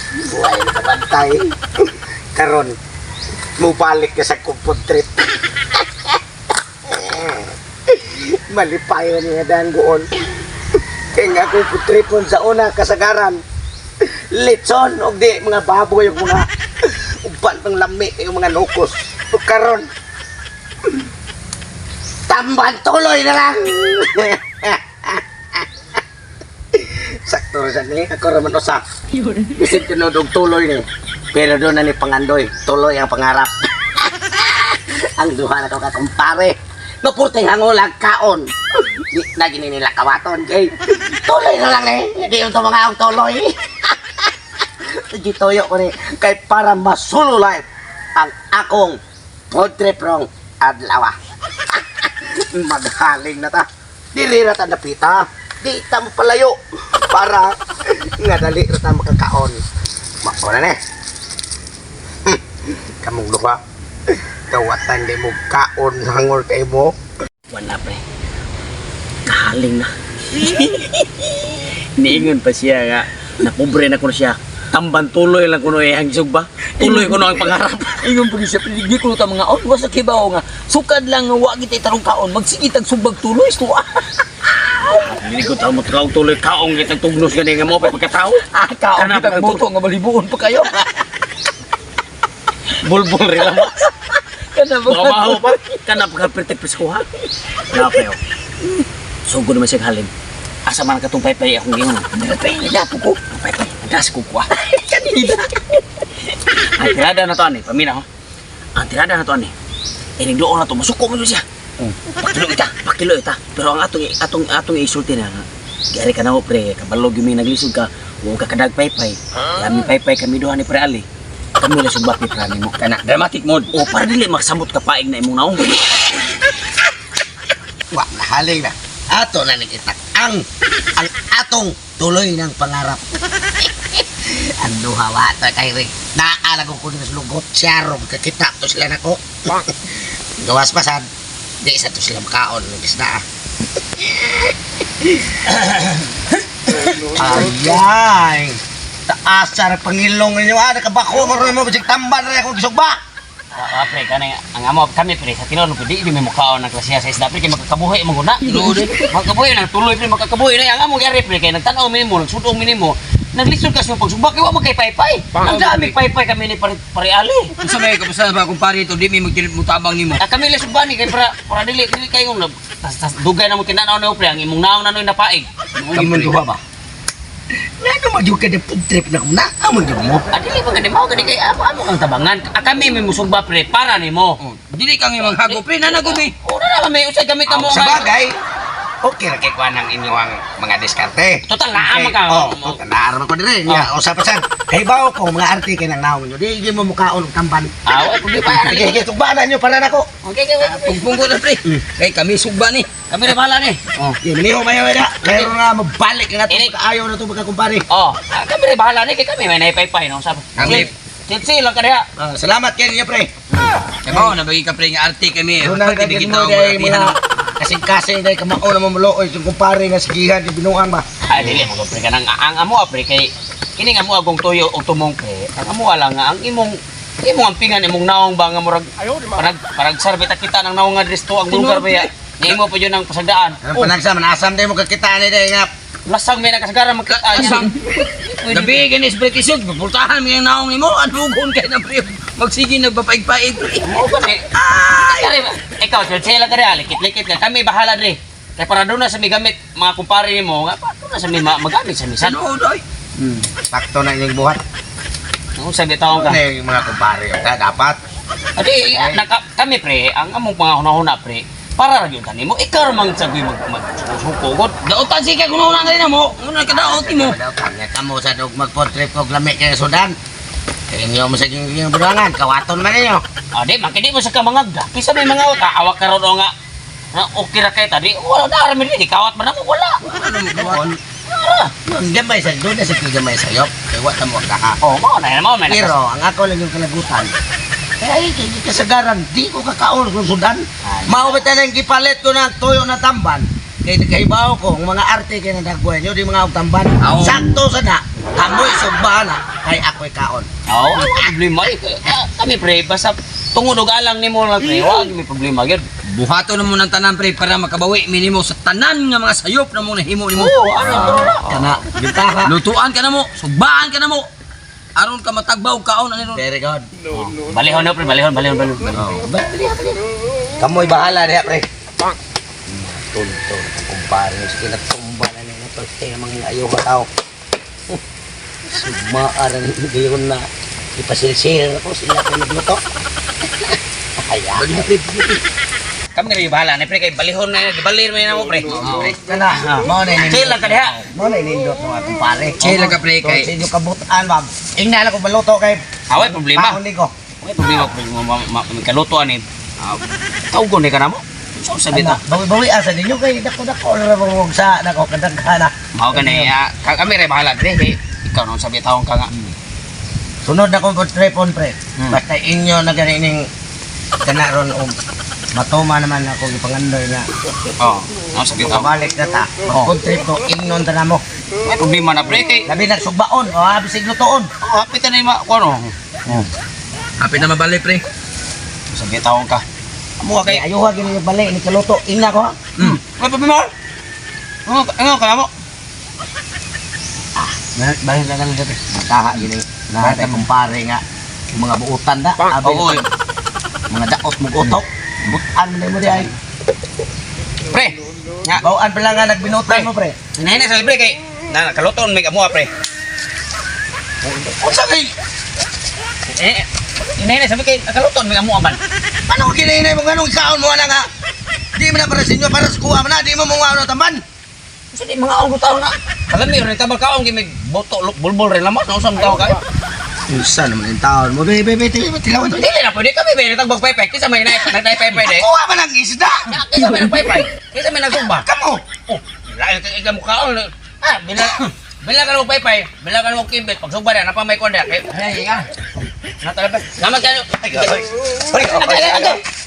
Buhay nakabantay. Karon, mubalik ka sa kupon trip. Malipayon nga daan goon. Kaya nga akong putripon sa una kasagaran. Litson og di mga baboy og mga uban pang lami yung mga nukos. Ug karon tamban tuloy na lang. Sakto ra sad ni ako ra man usa. Bisig tinuod og tuloy ni. Pero doon na ni pangandoy, tuloy ang pangarap. Ang duha na ko kakumpare. Mapurting hangol ang kaon. Di na gini nila kawaton kay. Tuloy na lang eh. Hindi yung mga ang tuloy. Gituyo ko ni kay para masulo life ang akong food trip rong adlaw. Maghaling na ta. Dili ra ta napita. Di ta mo palayo para nga dali ra ta makakaon. Mao na ni. Kamong duha. Kawatan di mo kaon hangol kay mo. Wala pre. Kahaling na. Niingon pa siya nga napobre na kuno siya. Tamban tuloy lang kuno iyang sugba. Tuloy kuno ang pangarap. Ingon pag siya, di ko ta mga on, wasa kibaw nga. Sukad lang nga wa gitay tarong kaon, magsige tag sugbag tuloy tuwa. Hindi ko tao mo tuloy kaong kitang tugnos gani nga mo pa pagkatao. Ah, kaon Kanang kitag buto nga balibuon pa kayo. Bulbul rin lang. Kana ba? Mga baho pa. Kana pagka presko ha. Na pre. Oh. Sugod naman siya halin. Asa man katong paypay akong giingon. Pay, napo ko. Paypay. Das ko kuha. Kanina. Ang tirada na to ani, pamina ho. Ang tirada na to ani. Inig doon na to, masuko man yun siya. Pakilo ita, pakilo ita. Pero ang atong atong atong isulti na nga. Gari ka na ho pre, kabalo gyud mi naglisod ka, huwag ka kadag paypay. Kami paypay kami duha ni pre Ali. Kami la sugbak ni pre mo. Kana dramatic mode. O para dili masamot ka paig na imong naong. Wa nahaling na. Ato na nag-itak ang atong tuloy ng pangarap. Ang duha wa ta kay Rick. Naalag ko sa lugot siya rom kakita to sila nako. Gawas pa sad. Di sa to sila makaon ng isda. Ayay. Taas sa pangilong ninyo ah, nakabako mo rin mo bisig tamban rin akong gisugba. Ah, pre, kanang ang amo kami pre sa tinuod pre di mi mukaon ng klasiya sa isda pre kay makakabuhi man guna. Makakabuhi nang tuloy pre makakabuhi na ang amo gyari pre kay nagtan-aw mi nimo, nagsudong mi nimo. Naglisod ka sa pagsugba kay wa man kay paypay. Ang dami paypay kami ni pare, pare Ali. Unsa may kapusan ba kumpare ito di mi magmutabang nimo. Ah, kami lang sugbani kay para para dili dili kay ngom tas, tas, dugay na mo tinanaw na pre ang imong naong na noy napaig. Kamon duha ba? Ngano man jud ka na food trip na ko na? Amon jud mo. Ah, dili ba gani mao gani kay amo amo kang tabangan. Ah, kami may musugba pre para nimo. Oh, dili kang imong hago pre nanago mi. Una na may usay gamit mo Sa bagay, okay ra kay kuha ng inyong mga diskarte. Total naa man ka. Oh, total naa man ko dire. Nya, usa pa sad. Kay bawo ko mga arte kay nang naong nyo. Di mo mukaon og tamban. Ah, wa kundi pa. Sige, sige, tugbanan nyo para nako. Okay, okay, okay. Pugpungko na pre. Kay kami sugba ni. Kami na bahala ni. Oh, okay, maniho mayo na. Pero na mabalik nga to Ini- ayaw na to magkakumpare. Oh, ah, kami rin bahala ni kay kami may naipaypay no sabi. Kami. Chitsi lang ka diha. Ah, salamat kay ninyo pre. Kay mao na bagi ka pre nga arte kami. Doon na Pwede kay kita mo ang dai mga mga kasing-kasing dai kamao na mamuluoy yung kumpare nga sigihan di binuang ba. Ay dili mo pre kanang ang amo ah, pre kay kini nga mo agong tuyo og tumong pre. Ang amo lang nga ang imong imong ampingan imong naong ba nga murag parag parag sarbita kita ng naong nga dristo ang lugar ba ya. Nga imo pa yun ang pasagdaan. Ang panagsa manasam dai mo kakita ni dai nga Lasang may nakasagara magkita. Lasang. Gabi gani sa British pultahan mi ang naong nimo, anugon kay na pre. Magsige nagpapaigpaig pre. Mo ba ni? Ay! Ikaw, chitsi lang ka diha, likit-likit ka. Kami bahala dre. Kay para doon na sa mi gamit mga kumpare nimo nga pa doon na sa mi magamit sa misan. Ano doy? Sakto na inyong buhat. Kung sabi taong ka. Ano yung mga kumpare ta dapat. Adi, naka, kami pre, ang among mga hunahuna pre, para ra gyud kanimo. Ikaw ra mang sagoy mag mag suko god. Daotan sige kuno na rin mo. Una ka daot nimo. Kanya kamo sa dog mag-food trip og lami kay Sudan. Kay inyo mo sa inyong bulangan, kawaton man ninyo. Adi, makidi mo sa kamangagda. Kisa may mga uta, awak karon o nga. Na okay ra kay tadi. Wala na ra mi dili kawat man namo wala. Ano Ang gamay sa doon na sa gamay sayop. Kay wa ta mo kaha. Oh, mao na mao na. Pero ang ako lang yung kalagutan. Kaya ay, kay kasagaran, di ko kakaon kung Sudan. Mao ba tanang gipalit ko ng tuyo na tamban. Kay nagkahibaw ko ang mga arte kay nadagbuhay nyo di mga og tamban. Oo. Sakto sa na. Kamoy sugba na kay ako'y kaon. Oo, oh, problema eh. Kami pre, basta tungod og alang nimo lang pre, wa may problema gyud. Buhaton na mo ng tanan pre para makabawi minimo sa tanan nga mga sayop na mong nahimo nimo. Oo, ano to na. Kana, bintaha. Lutuan ka na mo, sugbaan ka na mo. Aron ka matagbaw kaon ani ron. Very good. Balihon na pre, balihon, balihon, balihon. Kamoy bahala diha pre. Tunto na kumpare sige natumba na ni na kay mga ayaw ka tao. Sugmaa ra ni gayon na ipasilsil ako sila ko nagluto. Ay, Bali pre. Kami nga bahala na pre kay balihon na gibalir may namo pre. Pre, kana. Mao na Chill lang ka diha. Mao na inindot mga kumpare. Chill lang ka, pre, kay- Sa inyo kabutan, ma'am. Ingna lang ko maluto kay Away problema. Paon ko. Away problema pre kaluto ani. Tawgon ni ka namo. So sabi ta. Bawi-bawi asa ninyo kay dako-dako na mo sa nako kadaghan na. Mao gani kami re bahala pre kay ikaw nang sabi taong ka nga. Sunod na kong tripon pre. Hmm. Basta inyo na gani ning kana ron og matuma naman ako gipangandoy nga. Oh, nang sabi taong. Balik na ta. Oh. Pag trip ko ingnon ta na mo. May problema na pre kay Labi na sugbaon o bisig lutoon. oh, hapit na ma kuno. Oh, Hapit na mabalik pre. sabi taong ka. Amo ka Kay kay ayuha gini yung balik ni kaluto ingna ko. Ha? May problema. Ano ano ka mo? Balik na lang dito. Mataha gini. Nahatay kumpare nga yung mga buutan da. Abi, Oo. mga daot mong utok. Butan na mo di ay. Pre. Nga. Bawaan pa lang nga nagbinutan mo pre. Hinay na sa pre kay na kaluton may amo pre. Unsa kay Eh, hinay na sabi kay kaluton may amo man. Ano kinainay mo nganong ikaon mo ana nga? Di man na para sa inyo, para sa kuha man na, di mo mga ano tamban. Sa di mga og taon na. Kalami rin tabal kaon kay may boto bulbul rin lamas na usam taon kay. Unsa naman yung taon mo, be, be, be, tilawan. Dili na pwede kami be tagbag paypay kaysa may nay nay paypay de. Kuha man ang isda! Kaysa may nagpaypay. Kaysa may nagsugba. Kamo! Oh, layo kay ikaw mo kaon. Ah, bila bila ka mo paypay, bila ka mo kimbit pagsugba na napa may kuan. Kay Ay, ka. na talaga. Naman kayo. Ay, ay, ay, ay, ay,